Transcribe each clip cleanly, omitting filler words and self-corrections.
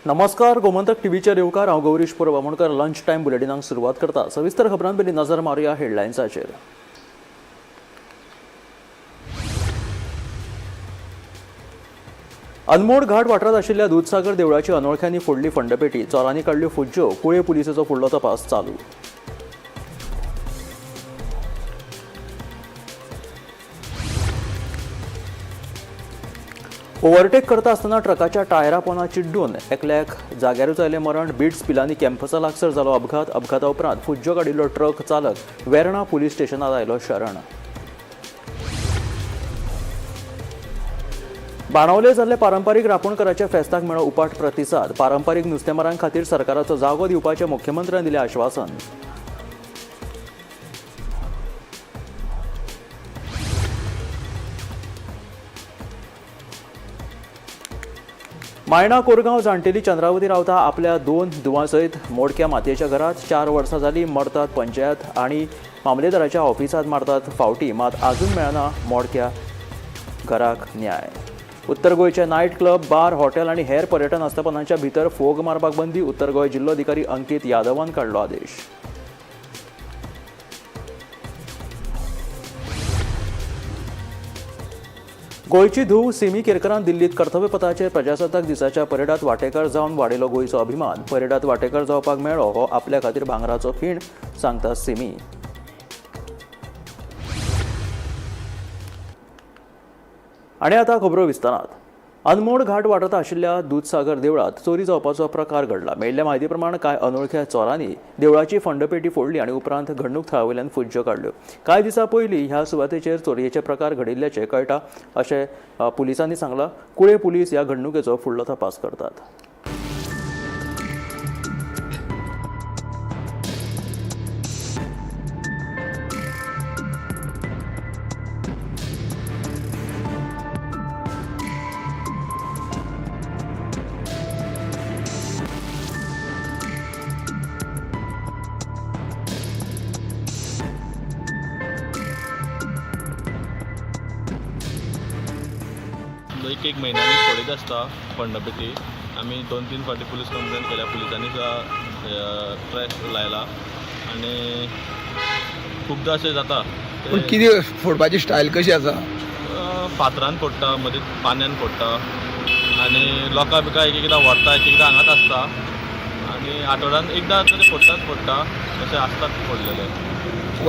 नमस्कार, गोमंतक टीव्हीचेर येवकार. हांव गौरीश परब आमोणकर. लंच टायम बुलेटिनाक सुरवात करता. सविस्तर खबरां पयलीं नजर मारुया हेडलायन्साचेर. अनमोड घाट वाठारांत आशिल्ल्या दुदसागर देवळाची अनोळख्यांनी फोडली फंडपेटी. चोरांनी काडल्यो फुज्ज्यो. कुळे पुलिसेचो फुडलो तपास चालू. ओव्हरटेक करता आसतना ट्रकाच्या टायरा पोना चिड्डून एकल्याक जाग्यारूच आयलें मरण. बीट्स पिलानी कॅम्पसा लागसर जालो अपघात. अपघाता उपरांत फुज्जो काडिल्लो ट्रक चालक वेर्णा पुलीस स्टेशनात आयलो शरण. बाणावले जाल्ले पारंपारीक रापोणकराच्या फेस्ताक मेळ्ळो उपाट प्रतिसाद. पारंपारीक नुस्तेमारां खातीर सरकाराचो जागो दिवपाचें मुख्यमंत्र्यान दिलें आश्वासन. मायणा कोरगांव जाण्टेली चंद्रावती रावता आपल्या 2 धुवां सयत मोडक्या मातयेच्या घरात. 4 वर्सां जाली मरतात पंचायत आनी मामलेदाराच्या ऑफिसांत मारतात फावटी, मात आजून मेळना मोडक्या घराक न्याय. उत्तर गोंयचे नायट क्लब, बार, हॉटेल आनी हेर पर्यटन आस्थापनांच्या भितर फोग मारपाक बंदी. उत्तर गोंय जिल्लोधिकारी अंकित यादवान काडलो आदेश. गोंयची धूव सिमी केरकरान दिल्लीत कर्तव्यपथाचेर प्रजासत्ताक दिसाच्या परेडात वांटेकार जावन वाडयलो गोंयचो अभिमान. परेडात वांटेकार जावपाक मेळ्ळो हो आपल्या खातीर भांगराचो खीण, सांगता सिमी. आनी आतां खबरो विस्तारात. अनमोड घाट वाठारांत आशिल्ल्या दुदसागर देवळांत चोरी जावपाचो प्रकार घडला. मेळिल्ल्या म्हायती प्रमाण कांय अनोळख्या चोरांनी देवळाची फंडपेटी फोडली आनी उपरांत घडणूक थळा वयल्यान फुज्ज्यो काडल्यो. कांय दिसां पयलीं ह्या सुवातेचेर चोरयेचे प्रकार घडिल्ल्याचें कळटा अशें पुलिसांनी सांगलां. कुळे पुलीस ह्या घडणुकेचो फुडलो तपास करतात. एक एक म्हयन्यांनी फोडीत आसता फंडपेटी. आमी 2-3 फावटी पुलीस कंप्लेन केल्या. पुलिसांनी सुद्दां ट्रॅक लायला आनी खुबदां अशें जाता. पूण कितें फोडपाची स्टायल कशी आसा? फातरान फोडटा, मदीं पान्यान फोडटा आनी लोकां बिका एक एकदां व्हरता, एक एकदां हांगाच आसता आनी आठवड्यान एकदां तरी फोडटाच फोडटा अशें आसतात फोडलेले.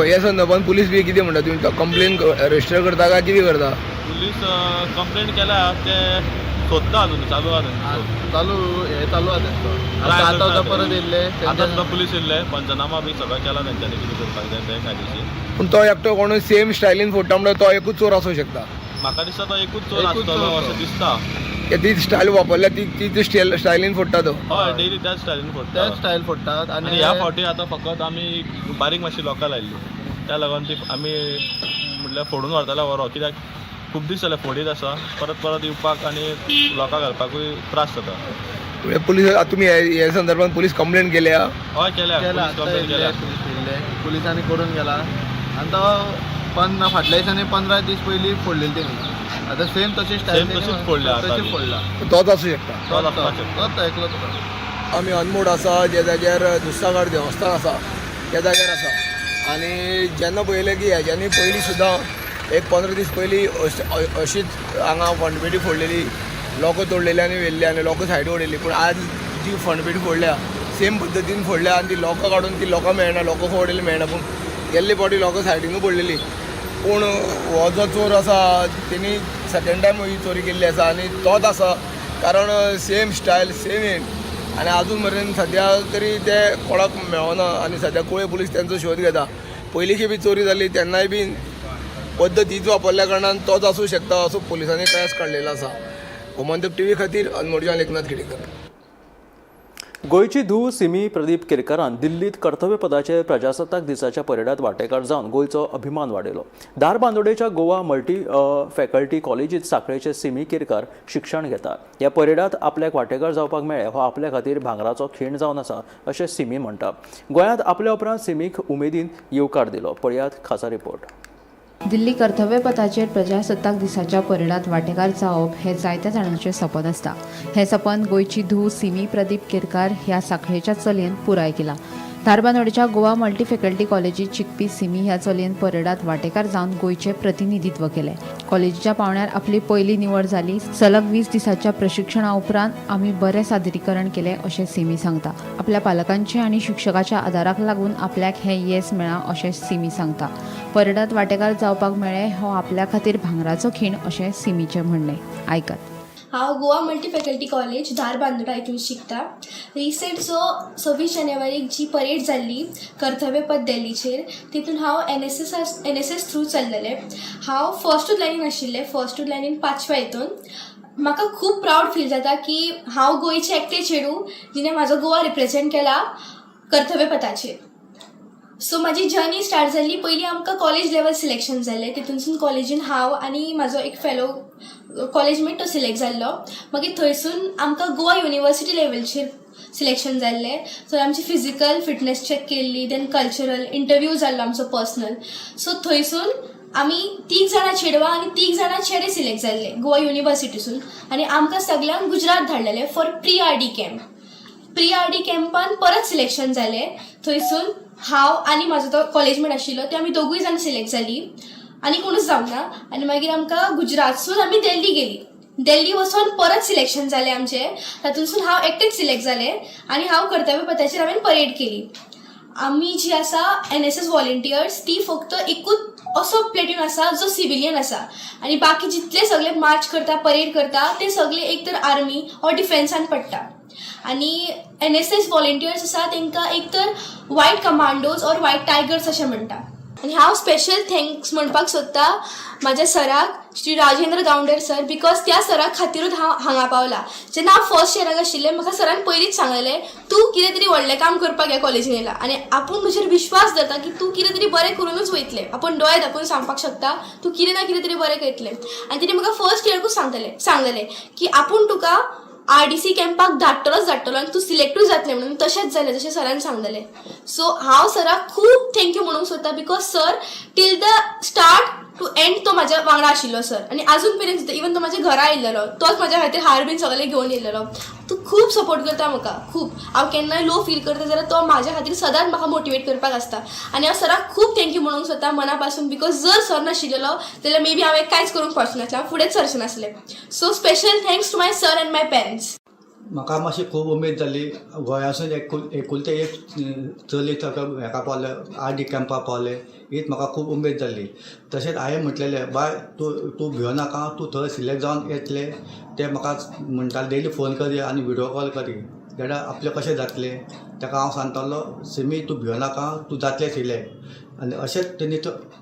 ह्या संदर्भात पुलीस बी कितें म्हणटा? तुमी कंप्लेन रजिस्टर करता काय कितें करता? पुलीस कंप्लेन केल्या, ते सोदता, अजून चालू आहा तेंचो. चालू हे चालू आहा तेंचो. Try आतां करता आतां ते. परत येयल्ले. आतां सुद्दां पुलीस येयल्ले, पंचनामा बी सगळें केला तेंच्यांनी कितें करपाक जाय तें कायदेशीर. पूण तो एकटो कोणूय सेम स्टायलीन फोडटा म्हणल्यार तो एकूच चोर आसूं शकता. म्हाका दिसता तो एकूच चोर एकूच आसतलो चोर तो. अशें दिसता. की ती स्टायल वापरल्या ती ती स्टायलीन फोडटा तो. हय, डेली त्याच स्टायलीन फोडटा. त्याच स्टायल फोडटात. आनी आनी ह्या फावटी आतां फकत आमी बारीक मातशी लोकां लायल्ली, त्या लागून ती आमी म्हटल्यार फोडून व्हरताले बरो, कित्याक खूब दीस जाले फोडीत आसा, परत परत येवपाक आनी लोकां घालपाकूय त्रास जाता. म्हणजे पुलीस आतां तुमी हे संदर्भात पुलीस कंप्लेन केल्या? हय, केल्या. केला. पुलीस आतां कंप्लेन येयल्ले केल्या. पुलीस येयल्ले, पुलिसांनी करून गेला आनी तो 15 फाटल्या दिसांनी 15 दीस पयलीं फोडलेली तेणी, आतां सेम तशी स्टायल. Same तशीच फोडल्या आतां तशी बी. फोडला. तोच आसूं शकता. तोच आसपाक शकता. तोच एकलो तो. आमी अनमोड आसा, ज्या जाग्यार दुदसागर देवस्थान आसा त्या जाग्यार आसा. आनी जेन्ना पळयलें की हेज्यांनी पयलीं सुद्दां एक 15 दीस पयलीं अशीच हांगा फंडपेटी फोडलेली, लोकां तोडलेली आनी व्हेल्ली आनी लोकां सायडीक उडयली. पूण आज जी फंडपेटी फोडल्या सेम पद्दतीन फोडल्या आनी ती लोकां काडून ती लोकां मेळना, लोकां खंय उडयली मेळना. पूण गेल्ले फावटी लोकां सायडीनूय पडलेली. पूण हो जो चोर आसा तेणी सेकेंड टायम ही चोरी केल्ली आसा आनी तोच आसा, कारण सेम स्टायल सेम हें. आनी आजून मेरेन सद्या तरी ते कोणाक मेळना आनी सद्या कुळे पुलीस तेंचो शोध घेता. पयलीं खेपी चोरी जाली तेन्नाय बी पद्दत हीच वापरल्या कारणान तोच आसूं शकता असो पुलिसांनी कळास काडलेलो आसा. गोमंतक टीव्ही खातीर अनमोडच्यान एकनाथ खेडेकर. गोंयची धूव सिमी प्रदीप केरकरान दिल्लीत कर्तव्यपदाचेर प्रजासत्ताक दिसाच्या परेडात वांटेकार जावन गोंयचो अभिमान वाडयलो. धारबांदोडेच्या गोवा मल्टी फॅकल्टी कॉलेजीत सांखळेचे सिमी केरकर शिक्षण घेता. ह्या परेडात आपल्याक वांटेकार जावपाक मेळ्ळें हो आपल्या खातीर भांगराचो खीण जावन आसा अशें सिमी म्हणटा. गोंयांत आपल्या उपरांत सिमीक उमेदीन येवकार दिलो. पळयात खासा रिपोर्ट. दिल्ली कर्तव्यपथाचेर प्रजासत्ताक दिसाच्या परेडात वांटेकार जावप हें जायत्या जाणांचें सपन आसता. हें सपन गोंयची धूव सिमी प्रदीप केरकार ह्या सांखळेच्या चलयेन पुराय केलां. धारबांदोडेच्या गोवा मल्टी फॅकल्टी कॉलेजीत शिकपी सिमी ह्या चलयेन परेडात वांटेकार जावन गोंयचें प्रतिनिधित्व केलें. कॉलेजीच्या पांवड्यार आपली पयली निवड जाली. सलग 20 दिसांच्या प्रशिक्षणा उपरांत आमी बरें सादरीकरण केलें अशें सिमी सांगता. आपल्या पालकांचे आनी शिक्षकाच्या आदाराक लागून आपल्याक हें येस मेळ्ळां अशें सिमी सांगता. परेडात वांटेकार जावपाक मेळ्ळें हो आपल्या खातीर भांगराचो खीण अशें सिमीचें म्हणणें. आयकात. हांव Goa multi faculty college Dharbandora हितून शिकता. रिसेंट जो 26 जानेवारीक जी परेड जाल्ली कर्तव्यपथ दिल्लीचेर, तितून हांव एन एस एस थ्रू चल्लेलें. हांव फर्स्टूच लायनीन आशिल्लें, फर्स्टूच लायनीन पांचव्या हितून. म्हाका खूब प्रावड फील जाता की हांव गोंयचें एकटें चेडूं जिणें म्हाजो गोवा रिप्रेजेंट केला कर्तव्यपथाचेर. सो म्हाजी जर्नी स्टार्ट जाल्ली, पयलीं आमकां कॉलेज लेवल सिलेक्शन जाल्लें. तितूनसून कॉलेजीन हांव आनी म्हाजो एक फेलो कॉलेजमेट तो सिलेक्ट जाल्लो. मागीर थंयसून आमकां गोवा युनिवर्सिटी लेवलचेर सिलेक्शन जाल्लें. थंय आमची फिजिकल फिटनेस चॅक केल्ली, then cultural interview जाल्लो आमचो पर्सनल. सो थंयसून आमी तीग जाणां चेडवां आनी तीग जाणां चेडे सिलेक्ट जाल्ले गोवा युनिवर्सिटीसून आनी आमकां सगल्यांक Gujarat धाडलेले for pre RD camp. Pre RD कॅम्पान परत सिलेक्शन जालें. थंयसून हांव आनी म्हाजो तो कॉलेजमेट आशिल्लो ते आमी दोगूय जाण सिलेक्ट जालीं आनी कोणूच जावंक ना. आनी मागीर आमकां गुजरातसून आमी दिल्ली गेली. दिल्ली वचोन परत सिलेक्शन जालें आमचें. तातूंतसून हांव एकटेंच सिलेक्ट जालें आनी हांव कर्तव्यपथाचेर हांवें परेड केली. आमी जी आसा एनएसएस वॉलंटियर्स, ती फक्त एकूच असो प्लेटून आसा जो सिविलियन आसा आनी बाकी जितले सगळे मार्च करता, परेड करता, ते सगळे एक तर आर्मी ऑर डिफेन्सान पडटा. आनी एनएसएस वॉलंटियर्स आसा तांकां एक तर white commandos or white tigers अशें म्हणटा. आनी हांव स्पेशल thanks म्हणपाक सोदता म्हाज्या सराक, श्री राजेंद्र गावंडर सर, because त्या सरा खातीरूच हांव हांगा पावलां. जेन्ना हांव फर्स्ट इयराक आशिल्लें, म्हाका सरान पयलींच सांगलेलें, तूं कितें तरी व्हडलें काम करपाक ह्या कॉलेजीन येयला आनी आपूण म्हजेर विश्वास दवरता की तूं कितें तरी बरें करुनूच वयतलें. आपूण दोळे धांपून सांगपाक शकता, तूं कितें ना कितें तरी बरें करतलें. आनी तेणी म्हाका फर्स्ट इयरकूच सांगलेलें की आपूण तुका आरडीसी कॅम्पाक धाडटलोच धाडटलो आनी तूं सिलेक्टूय जातलें म्हणून. तशेंच जालें जशें सरान सांगलेलें. सो हांव सराक खूब thank you म्हणूंक सोदता, because sir till the start to end तो म्हाज्या वांगडा आशिल्लो सर आनी आजून मेरेन सुद्दां. इवन तो म्हाज्या घरा आयिल्लो, तोच म्हाज्या खातीर हार बीन सगळें घेवन येयलेलो. तो खूब सपोर्ट करता म्हाका खूब. हांव केन्नाय लो फील करता जाल्यार तो म्हाज्या खातीर सदांच म्हाका मोटिवेट करपाक आसता. आनी हांव सराक खूब thank you म्हणूंक सोदता मना पासून, because जर सर नाशिल्लो जाल्यार मे बी हांवें कांयच करूंक पावचें नासलें, हांव फुडेंच सरचें नासलें. So special thanks to my sir and my parents. म्हाका मातशी खूब उमेद जाली. गोंयासून एकुलतें एक चली ताका हेका पावलें, आरडी कॅम्पाक पावलें, हीच म्हाका खूब उमेद जाली. तशेंच हांवें म्हटलेलें, बाय, तूं तूं भियो नाका, तूं थंय सिलेक्ट जावन येतलें. तें म्हाका म्हणटालें, डेली फोन करी आनी विडियो कॉल करी जाल्यार आपलें कशें जातलें. ताका हांव सांगतालो, सिमी, तूं भियो नाका, तूं जातलें सिलेक्ट. आनी अशेंच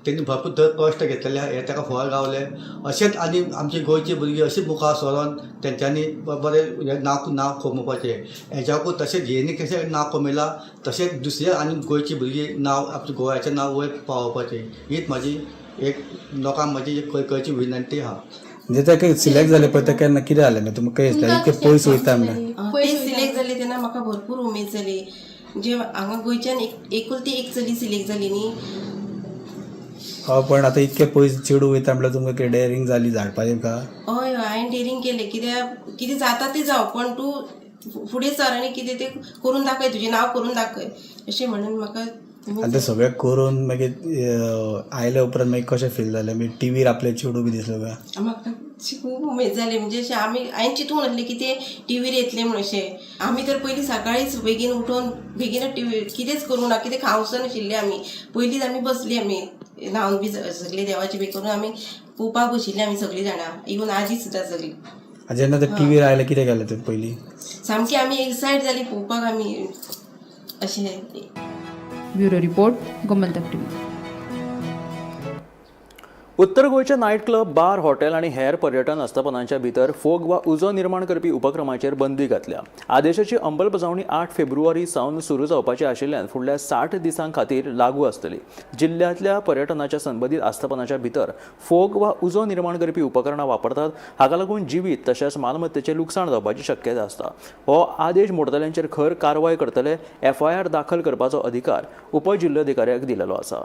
तेणी भरपूर थंय कश्ट घेतलेले, हें ताका फळ गावलें. अशेंच आनी आमची गोंयची भुरगीं अशीं मुखार सरोन तेंच्यांनी बरें हें नांव नांव कमोवपाचें हेज्याकूय. तशेंच हेणी कशें नांव कमयलां, तशेंच दुसरे आनी गोंयची भुरगीं नांव, आपल्या गोव्याचें नांव वयर पावोवपाचें, हीच म्हाजी एक लोकांक म्हजी एक कळकळची विनंती आहा. म्हणजे तेका सिलेक्ट जाले पळय, तेका केन्ना कितें जालें मागीर? तुमकां कशें दिसलें, इतकें पयस वयता म्हणल्यार? ते सिलेक्ट जाले तेन्ना म्हाका भरपूर उमेद जाली, जे हांगा गोंयच्यान एक एकुलती एक चली सिलेक्ट जाली न्ही. हय, पण आतां इतकें पयस चेडूं वयता म्हणल्यार तुमकां कितें डेरिंग जाली धाडपा तेमकां? हय हय, हांवें डेरिंग केलें. कित्याक कितें जाता तें जावं, पण तूं फुडें सर आनी कितें तें करून दाखय, तुजें नांव करून दाखय अशें म्हणून म्हाका उमेद. आनी तें सगळें करून मागीर आयले उपरांत मागीर कशें फील जालें? मागीर टिवीर आपलें चेडूं बी दिसलें काय? म्हाका अशी खूब उमेद जाली. म्हणजे अशें आमी, हांवें चिंतूंक नासलें की तें टिवीर येतलें म्हणून अशें. आमी तर पयलीं सकाळींच बेगीन उठून बेगीनच टिवी, कितेंच करूंक ना, कितें खावंक नाशिल्लें आमी. पयलींच आमी बसली, आमी न्हावन बी सगळीं देवाची बी करून आमी पळोवपाक बशिल्लीं आमी सगळीं जाणां, इवन आजी सुद्दां सगळीं. आनी जेन्ना तें टिवीर आयलें, कितें केलें तुवें पयलीं? सामकी आमी एक्सायट जाली पळोवपाक आमी अशें. Bureau report, Gomantak TV. उत्तर गोंयच्या नायट क्लब, बार, हॉटेल आनी हेर पर्यटन आस्थापनांच्या भितर फोग वा उजो निर्माण करपी उपक्रमाचेर बंदी घातल्या. आदेशाची अंमलबजावणी 8 फेब्रुवारी सावन सुरू जावपाची आशिल्ल्यान फुडल्या 60 दिसां खातीर लागू आसतली. जिल्ल्यांतल्या पर्यटनाच्या संबंदीत आस्थापनाच्या भितर फोग वा उजो निर्माण करपी उपकरणां वापरतात. हाका लागून जिवीत तशेंच मालमत्तेचें लुकसाण जावपाची शक्यता आसता. हो आदेश मोडतल्यांचेर खर कारवाय करतले. एफआयआर दाखल करपाचो अधिकार उपजिल्होधिकाऱ्याक दिलेलो आसा.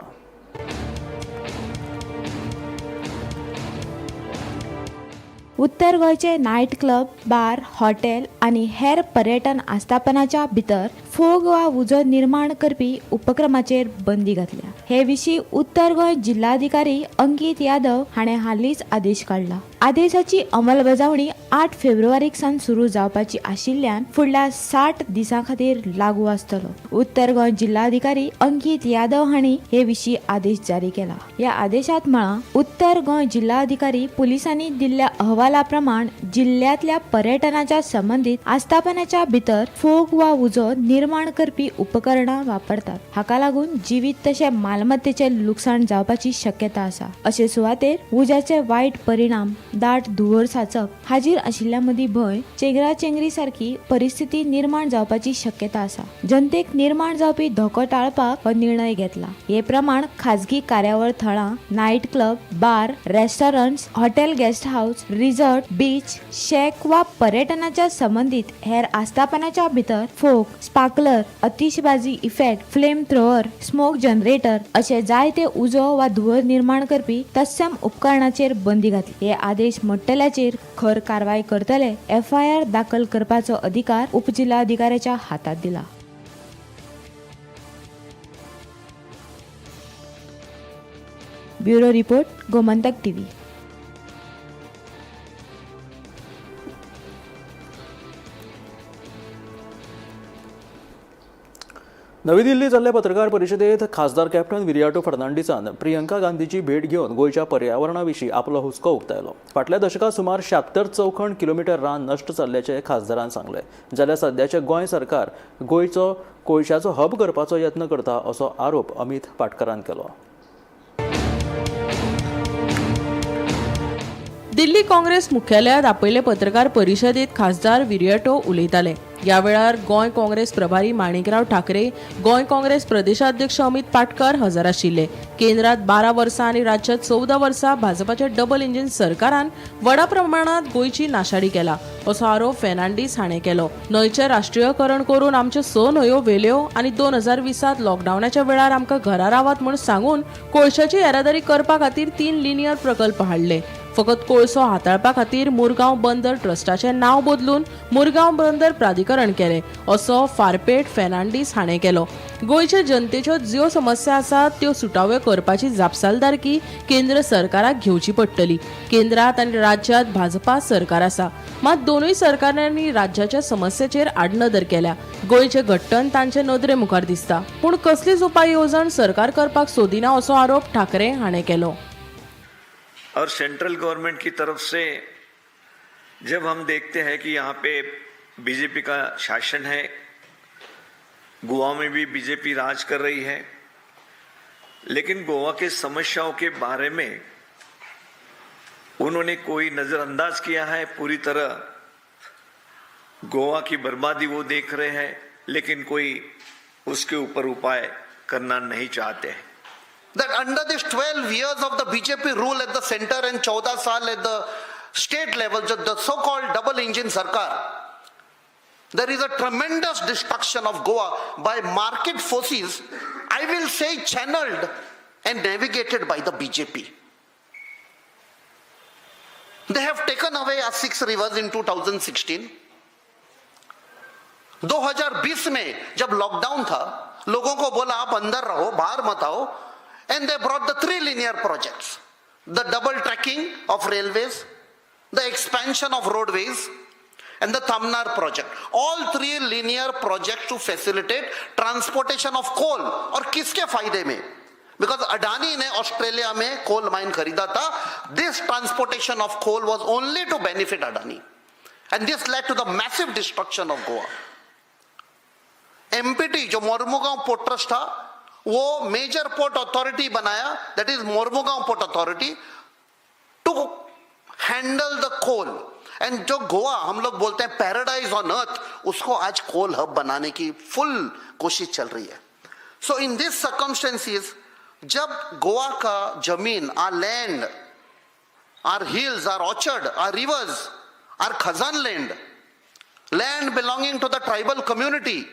उत्तर गोंयचे नायट क्लब, बार, हॉटेल आनी हेर पर्यटन आस्थापनाच्या भितर फोग वा उजो निर्माण करपी उपक्रमाचेर बंदी घातल्या. हे विशीं उत्तर गोंय जिल्हाधिकारी अंकीत यादव हाणें हालींच आदेश काडला. आदेशाची अंमलबजावणी 8 फेब्रुवारीक सावन सुरू जावपाची आशिल्ल्यान फुडल्या 60 दिसां खातीर लागू आसतलो. उत्तर गोंय जिल्हाधिकारी अंकीत यादव हांणी हे विशीं आदेश जारी केला. ह्या आदेशांत म्हळां, उत्तर गोंय जिल्हाधिकारी पुलिसांनी दिल्ल्या अहवाला प्रमाण जिल्ल्यांतल्या पर्यटनाच्या संबंदीत आस्थापनाच्या भितर फोग वा उजो निर्माण करपी उपकरणां वापरतात. हाका लागून जिवीत तशें मालमत्तेचें लुकसाण जावपाची शक्यता आसा. अशे सुवातेर उज्याचे वायट परिणाम, दाट धुंवर साचप, हाजीर आशिल्ल्या मदीं भंय, चेंगराचेंगरी सारकी परिस्थिती निर्माण जावपाची शक्यता आसा. जनतेक निर्माण जावपी धोको टाळपाक हो निर्णय घेतला. हे प्रमाण खाजगी कार्यावळ थळां, night club, bar, restaurants, hotel, guest house, resort, beach, shack वा पर्यटनाच्या संबंदीत हेर आस्थापनाच्या भितर फोग, sparkler, अतिशबाजी effect, flame thrower, smoke generator अशे जायते उजो वा धुंवर निर्माण करपी तत्सम उपकरणाचेर बंदी घातली. हे आदेश मोडटल्याचेर खर कारवाय करतले. एफआयआर दाखल करपाचो अधिकार उपजिल्हाधिकाऱ्याच्या हातात दिला. Bureau report, Gomantak TV. नवी दिल्ली जाल्ले पत्रकार परिशदेत खासदार कॅप्टन विरियाटो फर्नांडीसान प्रियंका गांधीची भेट घेवन गोंयच्या पर्यावरणा विशीं आपलो हुस्को उक्तायलो. फाटल्या दशकांत सुमार 76 चौखण किलोमिटर रान नश्ट जाल्ल्याचें खासदारान सांगलें. जाल्यार सद्याचें गोंय सरकार गोंयचो कोळशाचो हब करपाचो यत्न करता असो आरोप अमित पाटकरान केलो. दिल्ली काँग्रेस मुख्यालयात आपयले पत्रकार परिशदेत खासदार विरियाटो उलयताले. ह्या वेळार गोंय काँग्रेस प्रभारी माणिकराव ठाकरे, गोंय काँग्रेस प्रदेशाध्यक्ष अमित पाटकर हजर आशिल्ले. केंद्रात 12 वर्सां आनी राज्यात 14 वर्सां भाजपाच्या डबल इंजिन सरकारान व्हडा प्रमाणात गोंयची नाशाडी केला असो आरोप फेर्नांडीस हाणें केलो. न्हंयचें राष्ट्रीयकरण करून आमच्यो 6 न्हंयो व्हेल्यो आनी 2020 लॉकडावनाच्या वेळार आमकां घरा रावात म्हूण सांगून कोळशाची येरादारी करपा खातीर 3 लिनियर प्रकल्प हाडले. फकत कोळसो हाताळपा खातीर मुरगांव बंदर ट्रस्टाचें नांव बदलून मुरगांव बंदर प्राधिकरण केलें असो फारपेट फेर्नांडीस हाणें केलो. गोंयच्या जनतेच्यो ज्यो समस्या आसात त्यो सुटाव्यो करपाची जापसालदारकी केंद्र सरकाराक घेवची पडटली. केंद्रात आनी राज्यात भाजपा सरकार आसा, मात दोनूय सरकारांनी राज्याच्या समस्येचेर आडनदर केल्या. गोंयचें घट्टण तांचे नदरे मुखार दिसता, पूण कसलीच उपाय येवजण सरकार करपाक सोदिना असो आरोप ठाकरे हाणें केलो. और सेंट्रल गवर्नमेंट की तरफ से जब हम देखते हैं कि यहाँ पे बीजेपी का शासन है, गोवा में भी बीजेपी राज कर रही है, लेकिन गोवा के समस्याओं के बारे में उन्होंने कोई नज़रअंदाज किया है। पूरी तरह गोवा की बर्बादी वो देख रहे हैं, लेकिन कोई उसके ऊपर उपाय करना नहीं चाहते हैं। That under this 12 years of the BJP rule at the center and 14 साल at the state level, the so-called double engine sarkar, there is a tremendous destruction of Goa by market forces, I will say channeled and navigated by the BJP. They have taken away our 6 rivers in 2016. 2020 में जब lockdown था, लोगों को बोला आप अंदर रहो, बाहर मत आओ, and they brought the 3 linear projects, the double tracking of railways, the expansion of roadways, and the Tamnar project. All 3 linear projects to facilitate transportation of coal. और किसके फायदे में? Because Adani ने ऑस्ट्रेलिया में कोल माइन खरीदा था. This transportation of coal was only to benefit Adani, and this led to the massive destruction of Goa. MPT जो Mormugao port trust था, वो मेजर पोर्ट अथॉरिटी बनाया, that is Mormugao Port Authority, to handle the coal. And जो गोवा हम लोग बोलते हैं paradise on earth, उसको आज कोल hub बनाने की फुल कोशिश चल रही है. सो इन this circumstances, जब गोवा का जमीन, our land, our hills, our orchard, our rivers, our khazan land, land belonging to the tribal community,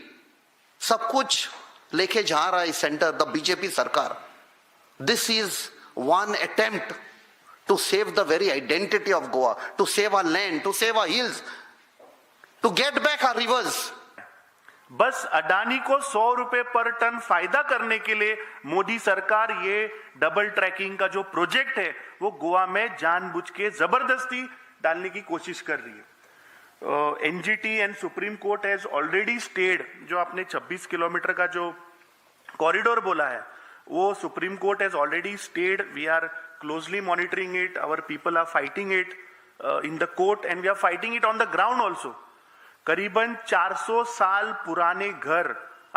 सब कुछ लेके जा रहा है सेंटर, the BJP सरकार, this is one attempt To save the very identity of Goa, to save our land, to save our hills, to get back our rivers. बस अडानी को 100 रुपए पर ton फायदा करने K लिए मोदी सरकार ये डबल ट्रैकिंग का जो project है, वो गोवा में जानबूझ के जबरदस्ती डालने की कोशिश कर रही है। NGT and Supreme Court has already stayed. जो आपने 26 किलोमीटर का जो कॉरिडोर बोला है, वो Supreme Court has already stayed. We are closely monitoring it. Our people are fighting it in the court and we are fighting it on the ground also. करीबन 400 साल पुराने घर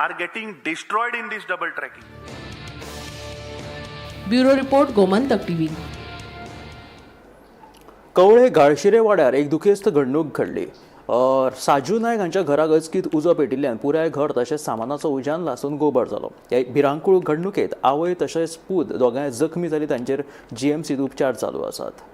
are getting destroyed in this double tracking. Bureau report, Gomantak TV. Kavale Galshire वाड्यार एक दुखेस्त घडणूक घडली. साजू नायक हांच्या घराक अचकीत उजो पेटिल्ल्यान पुराय घर तशेंच सामानाचो उज्यान लासून गोबर जालो. ह्या भिरांकूळ घडणुकेत आवय तशेंच पूत दोगांय जखमी जाली. तांचेर जीएमसीत उपचार चालू आसात.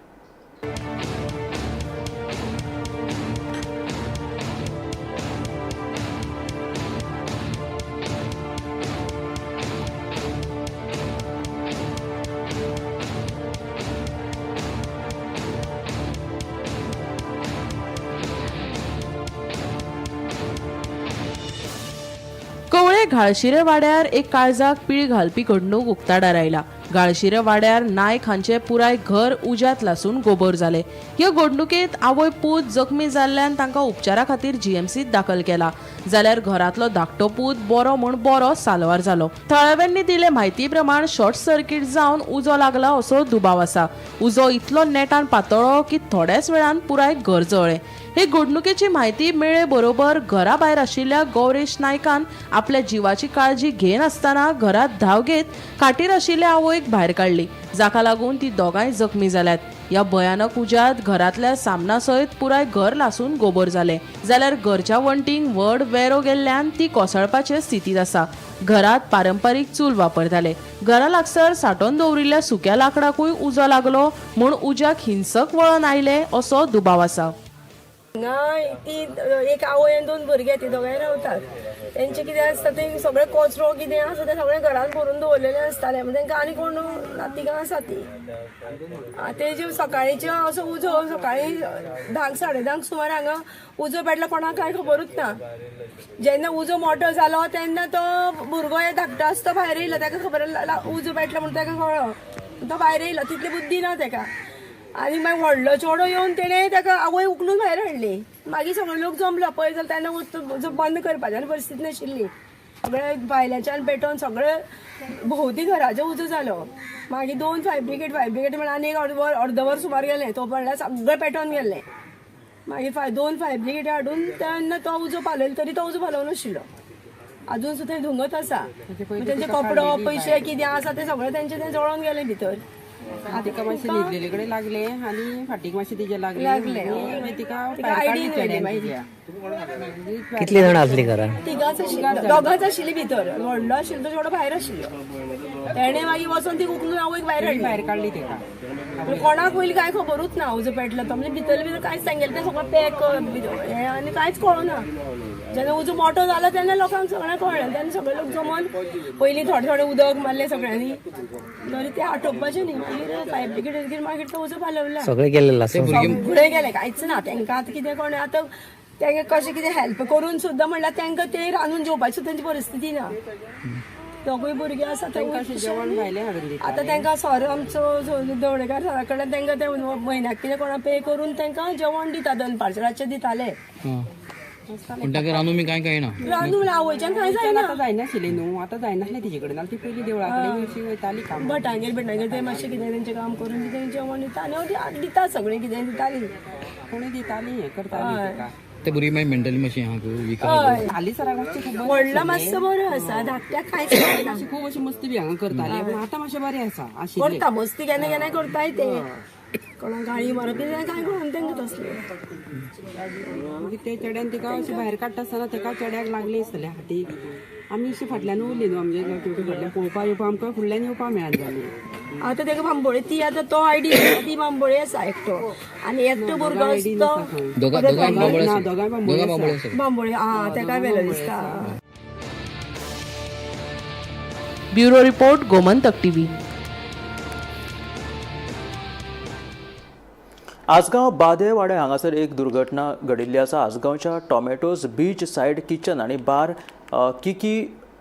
कवळे घाळशिरे वाड्यार एक काळजाक पीळ घालपी घडणूक उक्ताडार आयला. गाळशिरे वाड्यार नायक हांचे पुराय घर उज्यांत लासून गोबर जाले. ह्या घडणुकेत आवय पूत जखमी जाल्ल्यान तांकां उपचारा खातीर जीएमसीत दाखल केला, जाल्यार घरांतलो धाकटो पूत बरो म्हूण बरो साल्वार जालो. थळाव्यांनी दिले म्हायती प्रमाण शॉर्ट सर्किट जावन उजो लागला असो दुबाव आसा. उजो इतलो नेटान पातळ्ळो की थोड्याच वेळान पुराय घर जळ्ळें. हे घडणुकेची म्हायती मेळ्ळे बरोबर घरा भायर आशिल्ल्या गौरेश नायकान आपल्या जिवाची काळजी घेनासतना घरात धांव घेत खाटीर आशिल्ल्या आवयक भायर काडली, जाका लागून ती दोगांय जखमी जाल्यात. ह्या भयानक उज्यांत घरांतल्या सामना सयत पुराय घर लासून गोबर जालें, जाल्यार घरच्या वण्टींक व्हड वेरो गेल्ल्यान ती कोसळपाचे स्थितींत आसा. घरात पारंपारीक चूल वापरताले. घरा लागसर सांठोवन दवरिल्ल्या सुक्या लाकडाकूय उजो लागलो म्हूण उज्याक हिंसक वळण आयलें असो दुबाव आसा. हांगा ती एक आवय आनी दोन भुरगे, ती दोगांय रावतात. तेंचे कितें आसता, ते सगळे कचरो कितें आसा तें सगळें घरान भरून दवरलेलें आसतालें. मागीर तेंकां आनी कोण ना, तिगां आसा ती. तेजे सकाळीचे असो उजो, सकाळी 10क 10:30क सुमार हांगा उजो पेटलो. कोणाक कांय खबरूच ना. जेन्ना उजो मोटो जालो तेन्ना तो भुरगो हे धाकटो आसता तो भायर येयलो. ताका खबर उजो पेटलो म्हणून ताका कळ्ळो, तो भायर येयलो. तितली बुद्धी ना ताका. आनी मागीर व्हडलो चेडो येवन तेणें ताका आवय उखलून भायर हाडली. मागीर सगळे लोक जमलो पळय जाल्यार तेन्ना उजो बंद करपाची आनी परिस्थिती नाशिल्ली. सगळे भायल्याच्यान पेटोवन सगळे भोंवती घराचो उजो जालो. मागीर दोन फायर ब्रिगेड, फायर ब्रिगेड म्हणल्यार आनी एक अर्द वर, अर्द वर सुमार गेलें. तो म्हणल्यार सगळें पेटोवन गेल्लें. मागीर दोन फायर ब्रिगेड हाडून तेन्ना तो उजो पालयलो, तरी तो उजो पालोवं नाशिल्लो. अजून सुद्दां धुंगत आसा. तेंचे कपडो, पयशे कितें आसा ते सगळें तेंचें तें जळोन गेलें भितर. तिका मातशें न्हिदलेले कडेन लागलें आनी फाटीक मातशें तिजे लागलें. लागलें. आनी मागीर तिका तिका भायर आयडीन काडली व्हेली चेड्यान मागीर. तिज्या. कितली जाणां आसली घरान? तिगांच आशिल्ली, दोगांच आशिल्ली भितर. व्हडलो आशिल्लो तो चेडो भायर आशिल्लो. तेणें मागीर वचोन ती उखलून आवयक भायर हाडली. भायर काडली तिका. पूण कोणाक पयलीं कांय खबरूच ना उजो पेटलो तो. म्हणजे भितर भितर कांयच सांगेलें तें सगळें पॅक हें आनी कांयच कळना. जेन्ना उजो मोटो जालो तेन्ना लोकांक सगळें कळ्ळें. तेन्ना सगळे लोक जमोन पयलीं थोडे थोडे उदक मारलें सगळ्यांनी, तरी तें आटोवपाचें न्ही. मागीर फायर ब्रिगेड, मागीर तो उजो पालवला. सगळे गेल्ले लासून? सगळे गेले, कांयच ना तांकां. आतां कितें कोण आतां तांकां कशें कितें हेल्प करून सुद्दां म्हणल्यार तांकां ते रांदून जेवपाची सुद्दां तेंची परिस्थिती ना. दोगूय भुरगे आसा. तांकां अशें जेवण भायलें हाडून दिता. आतां तांकां सर, आमचो दवडेकार सरा कडल्यान तांकां ते म्हयन्याक कितें कोणा पे करून तांकां जेवण दिता. दनपारचें, रातचें दिताले. पूण ताका रांदून बी कांय कळना? रांदून म्हणल्यार आवयच्यान कांय जायना. आतां जायनाशिल्लें न्हू, आतां जायनासलें तिजे कडेन. ती पयलीं देवळा कडेन अशी वयताली काम. भटांगेर बिटांगेर ते मातशें कितें तेंचें काम करून कितें जेवण दिता आनी दिता, सगळें कितें दिताली. कोणी दिताली, हें करताली तिका. ते भुरगीं मागीर मेंटली मातशीं आहा वीक? हय. हालीं सराक मातशें खूब बरें. व्हडलो मातसो बरो आसा, धाकट्याक कांयच कळना. मातशी खूब अशी मस्ती बी हांगा करताली, पूण आतां मातशें बरें आसा आशिल्लें. करता मस्ती, केन्ना केन्ना करताय ते. कोणाक गाळी मारप कितें कांय कळना तांकां तसलें. मागीर ते चेड्यान तिका अशें भायर काडटा आसतना ताका चेड्याक लागलें आसतलें हातीक. आमी अशी फाटल्यान उरली न्हू, आमगे फाटल्यान पळोवपा येवपा आमकां फुडल्यान येवपा मेळना जालें. आतां ताका बांबोळे ती आतां तो आयडी ती बांबोळे आसा एकटो आनी एकटो भुरगो आसा तो दोगांय बांबोळे. बांबोळे आं, ताका व्हेलो दिसता. Bureau report, Gomantak TV. Assagao बादेवाडे हांगासर एक दुर्घटना घडिल्ली आसा. आसगांवच्या टॉमॅटोज बीच सायड किचन आनी bar Kiki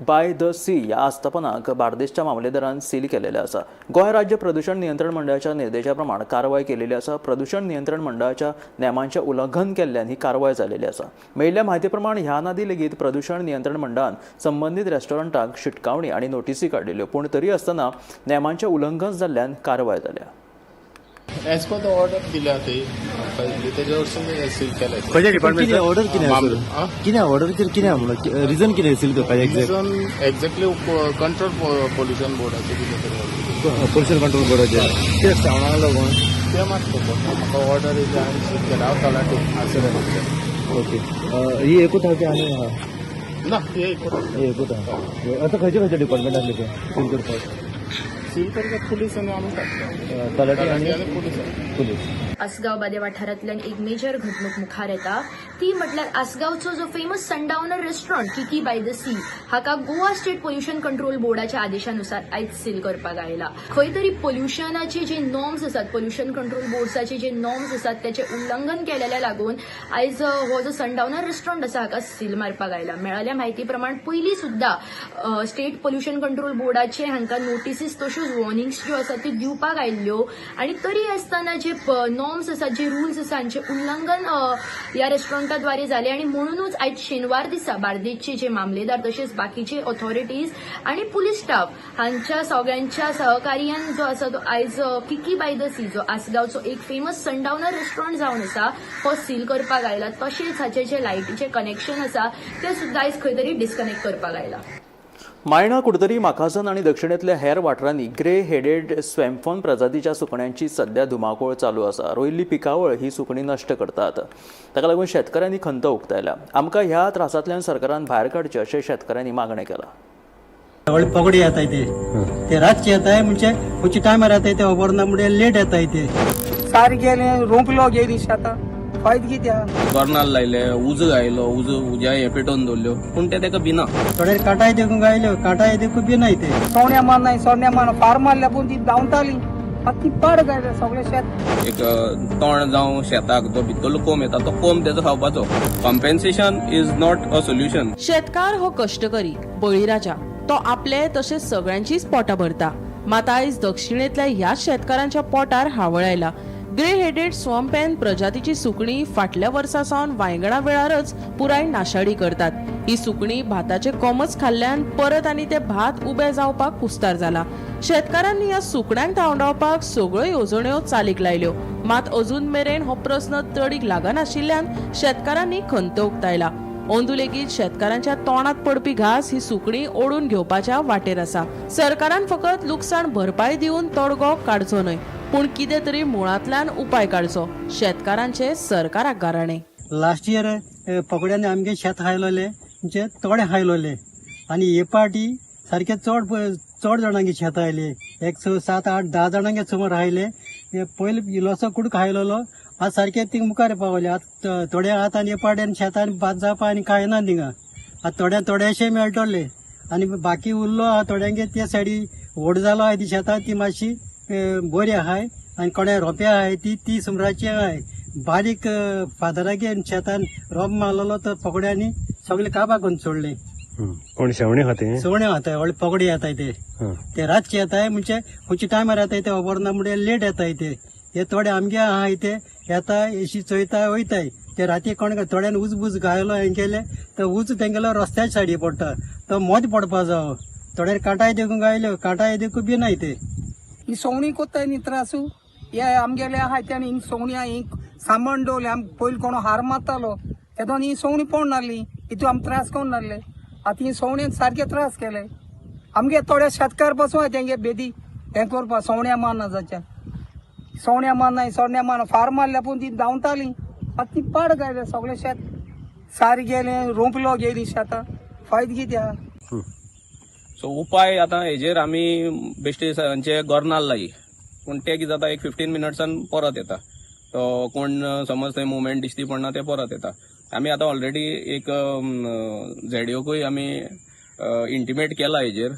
by the sea ह्या आस्थापनाक बार्देसच्या मामलेदारान सील केलेले आसा. गोंय राज्य प्रदूषण नियंत्रण मंडळाच्या निर्देशा प्रमाण कारवाय केलेली आसा. प्रदूषण नियंत्रण मंडळाच्या नेमांचें उल्लंघन केल्ल्यान ही कारवाय जालेली आसा. मेळिल्ल्या म्हायती प्रमाण ह्या नादी लेगीत प्रदूषण नियंत्रण मंडळान संबंदीत रेस्टॉरंटाक शिटकावणी आनी नोटीसी काडिल्ल्यो, पूण तरी आसतना नेमांचें उल्लंघन जाल्ल्यान कारवाय जाल्या. एज पर the order दिल्या ती तेजे वरसून सील केलें. खंयच्या डिपार्टमेंट ऑर्डर कितें आसा? कितें ऑर्डरीचेर कितें म्हणून रिजन कितें सील करपाचें? रिजन एक्झॅक्टली कंट्रोल पोल्युशन बोर्डाचें कितें तरी. पोल्युशन कंट्रोल बोर्डाचें कितें श्रावणाक लागून तें मात खबर ना म्हाका. ऑर्डर येयली, हांवें सील केलें. हांव तलाठी आसरे. ओके, ही एकूच आहा की आनी आहा? ना, हे एकूच. ही एकूच आहा. आतां खंयचे खंयचे डिपार्टमेंट आसले ते सील करपाक? सील करपाक पुलीस आनी आमी टाकता. तलाठी आनी पुलीस. पुलीस. आसगांव बादे वाठारांतल्यान एक मेजर घडणूक मुखार येता ती म्हटल्यार आसगांवचो जो famous sundowner restaurant Kiki by the Sea हाका गोवा स्टेट पोल्युशन कंट्रोल बोर्डाच्या आदेशानुसार आयज सील करपाक आयला. खंय तरी पोल्युशनाचे जे नॉर्म्स आसात, पोल्युशन कंट्रोल बोर्डाचे जे नॉर्म्स आसात त्याचे उल्लंघन केलेल्या लागून आयज हो जो सनडावनर रेस्टॉरंट आसा हाका सील मारपाक आयला. मेळाल्या म्हायती प्रमाण पयलीं सुद्दां स्टेट पोल्युशन कंट्रोल बोर्डाचे हांकां नोटिसीस तश्योच वॉर्निंग्स ज्यो आसात त्यो दिवपाक आयिल्ल्यो आनी तरी आसतना जे नॉर्म्स आसात, जे रुल्स आसा हांचे उल्लंघन ह्या रेस्टॉरंटाद्वारे जाले आनी म्हणूनच आयज शेनवार दिसा बार्देसचे जे मामलेदार तशेंच बाकीचे ऑथॉरिटीज आनी पुलीस स्टाफ हांच्या सगळ्यांच्या सहकार्यान जो आसा तो आयज किकी बाय the C जो आसगांवचो एक फेमस सनडावनर रेस्टॉरंट जावन आसा हो सील करपाक आयला. तशेंच हाचे जे लायटीचे कनेक्शन आसा ते सुद्दां आयज खंय तरी डिस्कनेक्ट करपाक आयला. मायणा, कुडतरी, माखाजन आनी दक्षिणेंतल्या हेर वाठारांनी ग्रे हेडेड स्वॅम्फोन प्रजातीच्या सुकण्यांची सध्या धुमाकूळ चालू आसा. रोयिल्ली पिकावळ ही सुकणीं नश्ट करतात. ताका लागून शेतकारांनी खंत उक्तायल्या. आमकां ह्या त्रासांतल्यान सरकारान भायर काडचें अशें शेतकारांनी मागणें केलां. व्हडले पगडी येताय ते ते रातचे येताय, म्हणजे खंयच्या टायमार येताय ते खबर ना, म्हणजे लेट येताय ते. सार गेले, रोंपलो गेली शेतां, फायद कित्याक? गोरनाल लायले, उजो आयलो, उजो उज्या हें पेटोवन दवरल्यो, पूण ते ताका भिना. थोडे कांटाय देखून गायल्यो, कांटाय देखून बी नाय ते. सोण्या मारनाय, सोण्या मार फार मारल्या, पूण ती धांवताली. आतां ती पाड गायले सगळें शेत. एक तण जावं शेताक जो भितरलो कोंब येता तो कोंब तेजो खावपाचो. Compensation is not a solution. शेतकार हो कश्टकरी बळीराजा, तो आपले तशेंच सगळ्यांचीच पोटां भरता. मात आयज दक्षिणेंतल्या ह्याच शेतकारांच्या पोटार हावळ आयला. ग्रे हेडेड स्वॉम्पॅन प्रजातीची सुकणीं फाटल्या वर्सा सावन वायंगणा वेळारच पुराय नाशाडी करतात. ही सुकणीं भाताचे कोमच खाल्ल्यान परत आनी ते भात उबे जावपाक कुस्तार जाला. शेतकारांनी ह्या सुकण्यांक धांवडावपाक सगळ्यो येवजण्यो चालीक लायल्यो, मात अजून मेरेन हो प्रस्न तडीक लागनाशिल्ल्यान शेतकारांनी खंत उक्तायला. अंदू लेगीत शेतकारांच्या तोंडात पडपी घास ही सुकणीं ओडून घेवपाच्या वाटेर आसा. सरकारान फकत लुकसाण भरपाय दिवन तोडगो काडचो न्हय, पूण कितें तरी मुळांतल्यान उपाय काडचो. शेतकारांचे सरकाराक गाराणें. लास्ट इयर पगड्यांनी आमगे शेत खायलोले, म्हणजे थोडे खायलोले आनी हे पार्टी सारके चड चड जाणांगे शेत आयले. एक स 7 8 10 जाणांगे सुमार आयले. पयले इल्लोसो कुडको खायलोलो, आतां सारके थिंग मुखार पावले. आतां थोडे आतां आनी हे पार्टी आनी शेतान भात जावपा आनी कांय ना थिंगा. आतां थोड्या थोडेशे मेळटले आनी बाकी उरलो आहा थोड्यांगे ते सायडी व्हड जालो आहाय ती शेतां, ती मातशी बरी आहाय आनी कोणा रोंपे आहाय ती ती सुमराची आहाय. बारीक फादरागे शेतान रोप मारलेलो तो पगड्यांनी सगळे काबा करून सोडले. कोण शेवणे खाते? सवणे येताय, व्हडले पगडी येताय ते ते रातचे येताय, म्हणजे खंयच्या टायमार येताय ते खबर ना, म्हणजे लेट येताय ते. हे थोडे आमगे आहाय ते येताय अशी चोयताय वयताय ते राती. कोण थोड्यान उज बुज घायलो हें केलें तर उज तेंगेलो रस्त्याच्या सायडी पडटा, तो मोद पडपा जावो. थोड्यान कांटाय देखून गायल्यो, कांटाय देखून बी नाय ते. ही सवणीं कोत्ताय न्ही त्रासू हे आमगेले आहाय ते. ही सवणीं ही सामान दवरले आम. पयलीं कोणो हार मारतालो तेदोन ही सवणीं पळोवन नासली, हितू आम त्रास करून नासले. आतां ही सवण्यांक सारके त्रास केले आमगे. थोडे शेतकार पासून आहाय तेंगे बेदी हें करपा. सवण्या मारना जाच्या, सवण्या मारनाय, सवण्या मारना फार मारल्या, पूण ती धांवताली. आतां ती पाड गायले सगळें शेत. सार गेलें, रोंपलो गेली शेतां, फायद कित्याक? सो उपाय आतां हेजेर आमी बेश्टे सांचे गोरनाल लायी, पूण ते कितें जाता, एक 15 मिनट्सान परत येता. तो कोण समज थंय मुवमेंट दिश्टी पडना, ते परत येता. आमी आतां ऑलरेडी एक झेडयोकूय आमी इंटिमेट केला हेजेर,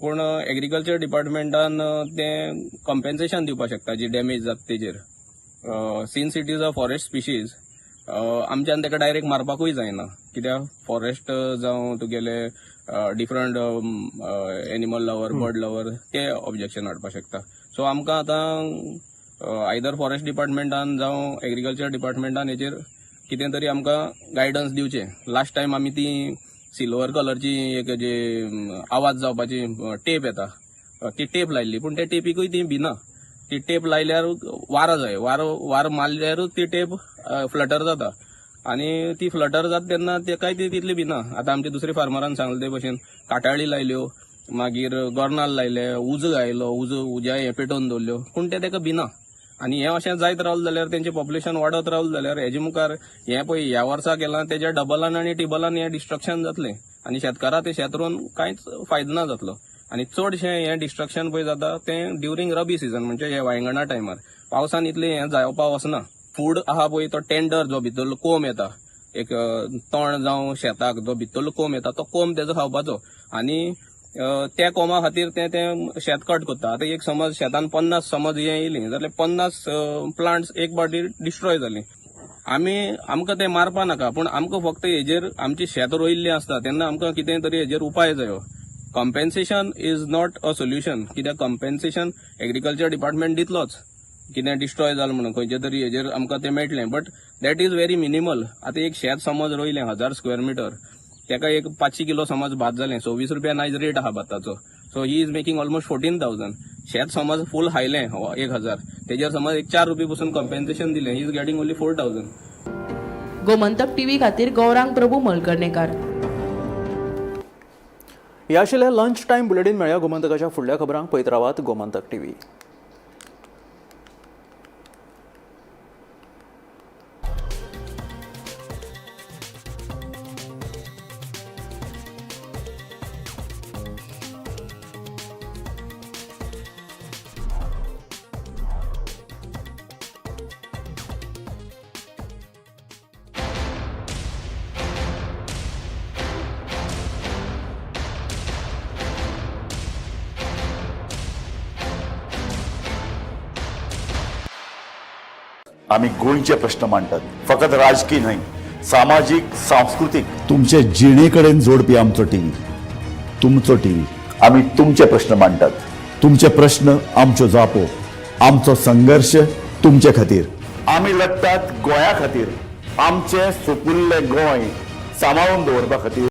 पूण एग्रीकल्चर डिपार्टमेंटान तें कॉम्पेन्सेशन दिवपाक शकता जी डॅमेज जाता तेजेर. Since it is a forest species, आमच्यान ताका डायरेक्ट मारपाकूय जायना, कित्याक फॉरेस्ट जावं तुगेले different animal lover, bird lover ते ऑब्जेक्शन हाडपाक शकता. सो आमकां आतां आयदर फॉरेस्ट डिपार्टमेंटान जावं एग्रीकल्चर डिपार्टमेंटान हेचेर कितें तरी आमकां गायडन्स दिवचें. लास्ट टायम आमी ती सिल्वर कलरची एक जे आवाज जावपाची टेप येता ती टेप लायल्ली, पूण त्या टेपीकूय ती भिना. ती टेप लायल्यार वारो जाय, वारो मारल्यारूच ती टेप फ्लटर जाता आनी ती फ्लटर जाता तेन्ना तेकाय ती तितली भिना. आतां आमचे दुसरे फार्मरान सांगले ते भशेन काटाळी लायल्यो, मागीर गोरनाल लायले, उजो घायलो, उज्या हें पेटोवन दवरल्यो, पूण ते तेका भिना. आनी हें अशें जायत रावलें जाल्यार तेंचें पॉप्युलेशन वाडत रावलें जाल्यार हेजे मुखार हें पळय ह्या वर्सा केलां तेज्या डबलान आनी टिबलान हें डिस्ट्रक्शन जातलें आनी शेतकाराक तें शेत रोवन कांयच फायदो ना जातलो. आनी चडशें हें डिस्ट्रक्शन पळय जाता तें ड्युरींग रबी सिजन, म्हणजे हे वायंगणा टायमार. पावसान इतलें हें जावपा वचना. फूड आहा पळय तो टेंडर जो भितरलो कोंब येता, एक तण जावं शेताक जो भितरलो कोंब येता तो कोंब तेजो खावपाचो आनी त्या कोमा खातीर ते तें शेत कट करता. आतां एक समज शेतान 50 समज हें येयलीं जाल्यार 50 प्लांट्स एक पावटी डिस्ट्रॉय जालीं. आमकां तें मारपा नाका, पूण आमकां फक्त हेजेर आमचें शेत रोयिल्लें आसता तेन्ना आमकां कितें तरी हेजेर उपाय जायो. Compensation is not a solution, कित्याक कम्पेन्सेशन एग्रीकल्चर डिपार्टमेंट दितलोच, कितें डिस्ट्रॉय जालें म्हणून खंयचे तरी हेजेर आमकां तें मेळटलें, but that is very minimal. आतां एक शेत समज रोयलें 1000 स्क्वेअर मिटर, तेका एक 500 किलो समज भात जालें, 26 रुपया आयज रेट आहा भाताचो, so he is making almost 14,000. शेत समज फूल हायलें 1000, तेजेर समज एक 4 रुपये पसून कम्पेन्सेशन दिलें, he is getting only 4,000. Gomantak TV खातीर गौरांग प्रभू मलकर्णेकार. ह्या आशिल्लें लंच टायम बुलेटीन. मेळया गोमंतकाच्या फुडल्या खबरांक. पळयत रावात गोमंतक टीव्ही. आमी गोंयचे प्रश्न मांडटात, फकत राजकीय न्हय, सामाजीक, सांस्कृतीक, तुमचे जिणे कडेन जोडपी आमचो टीव्ही, तुमचो टीव्ही. आमी तुमचे प्रश्न मांडटात, तुमचे प्रश्न आमच्यो जापो, आमचो संघर्श तुमचे खातीर. आमी लढटात गोंया खातीर, आमचें सुपुल्लें गोंय सांबाळून दवरपा खातीर.